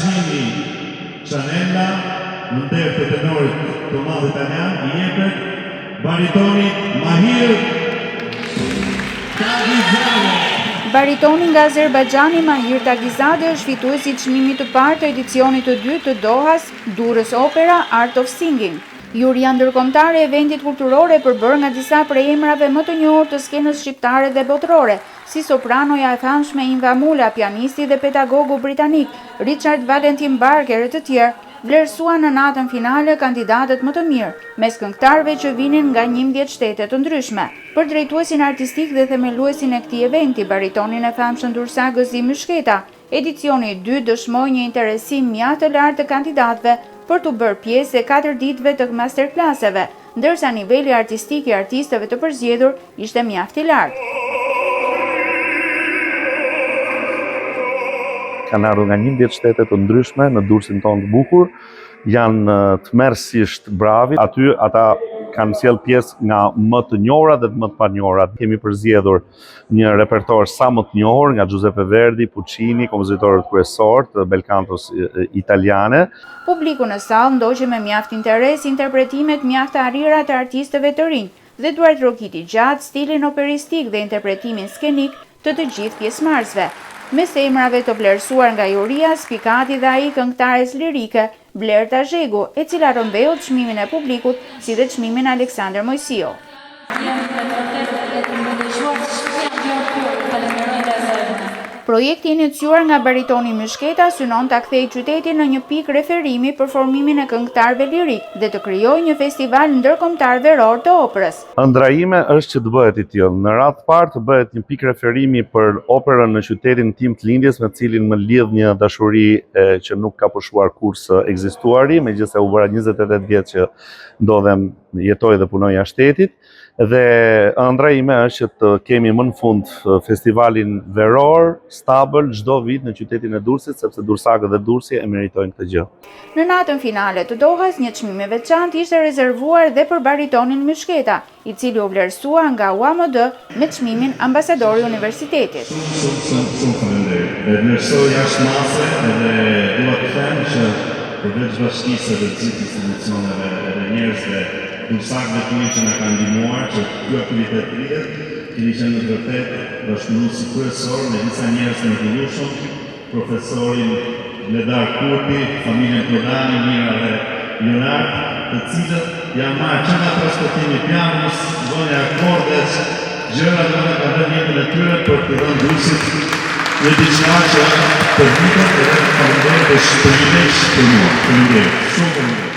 çmimi Cianella në nder të tenorit të madh italian i jepet baritonit Mahir Tagizade. Baritoni nga Azerbajxhani Mahir Tagizade është fituesi i çmimit të parë të edicionit të dytë të Dohas Durrës Opera Art of Singing. Juria ndërkombëtare e eventit kulturor e përbërë nga disa prej emrave më të njohur të skenës shqiptare dhe botërore, si sopranoja e famshme Inva Mula, pianisti dhe pedagogu britanik Richard Valentin Barker e të tjerë, vlerësuan në natën finale kandidatët më të mirë, mes këngëtarëve që vinin nga 11 shtete të ndryshme. Për drejtuesin artistik dhe themeluesin e këtij eventi, baritonin e famshëm durrsak Gëzim Myshketa, Edicioni i dytë dëshmoi një interesim mjaft të lartë të kandidatëve për t'u bërë pjesë e katër ditëve të masterclass-eve, ndërsa niveli artistik i artistëve të përzgjedhur ishte mjaft i lartë. Kanë ardhur nga 11 shtete të ndryshme në Durrësin tonë të bukur, janë tmerrësisht bravi. Aty ata kanë sjellë pjesë nga më të njohurat dhe më të panjohurat. Kemi përzgjedhur një repertor sa më të njohur nga Giuseppe Verdi, Puccini, kompozitorët kryesorë të belkantos italiane. Publiku në sallë ndoqi me mjaft interes interpretimet mjaft të arrira të artistëve të rinj dhe duartrokiti gjatë stilin operistik dhe interpretimin skenik të të gjithë pjesëmarrësve. Mes emrave të vlerësuar nga juria spikati dhe ai i këngëtares lirike, Blerta Zhegu, e cila rrëmbeu çmimin e publikut si dhe çmimin Aleksandër Moisiu. Projekti i iniciuar nga baritoni Myshketa synon ta kthejë qytetin në një pikë referimi për formimin e këngëtarëve lirikë dhe të krijojë një festival ndërkombëtar veror të operës. Ëndrra ime është që të bëhet i tillë. Në radhë të parë të bëhet një pikë referimi për operën në qytetin tim të lindjes, me të cilin më lidh një dashuri që nuk ka pushuar kurrë së ekzistuari, megjithëse u bëra 28 vjet që ndodhem, jetoj dhe punoj jashtë shtetit. Dhe ëndrra ime është që të kemi më në fund festivalin veror, stabël, çdo vit në qytetin e Durrësit, sepse durrsakët dhe Durrësi e meritojnë këtë gjë. Në natën finale të Dohas, një çmim i veçantë ishte rezervuar dhe për baritonin Myshketa, i cili u vlerësua nga UAMD me çmimin Ambasador i Universitetit. Shumë shumë shumë shumë faleminderit. E vlerësoj jashtë mase edhe dua të them që përveç bashkisë edhe të gjithë institucioneve edhe njerëzve durrsakëve të mirë që na kanë ndihmuar që ky aktivitet të rritet, keni qenë në të vërtetë bashkëpunuesi kryesor me disa njerëz të mrekullueshëm profesorin Bledar Kurti, familjen Prodani, Mira dhe Jonard, të cilët janë marrë që nga transportimi i pianos, vënia akordesh, gjëra domethënë kanë dhënë jetën e tyre për t'i dhënë Durrësit një diçka që për vitet edhe faleminderit është privilegj për mua. Faleminderit. Shumë faleminderit.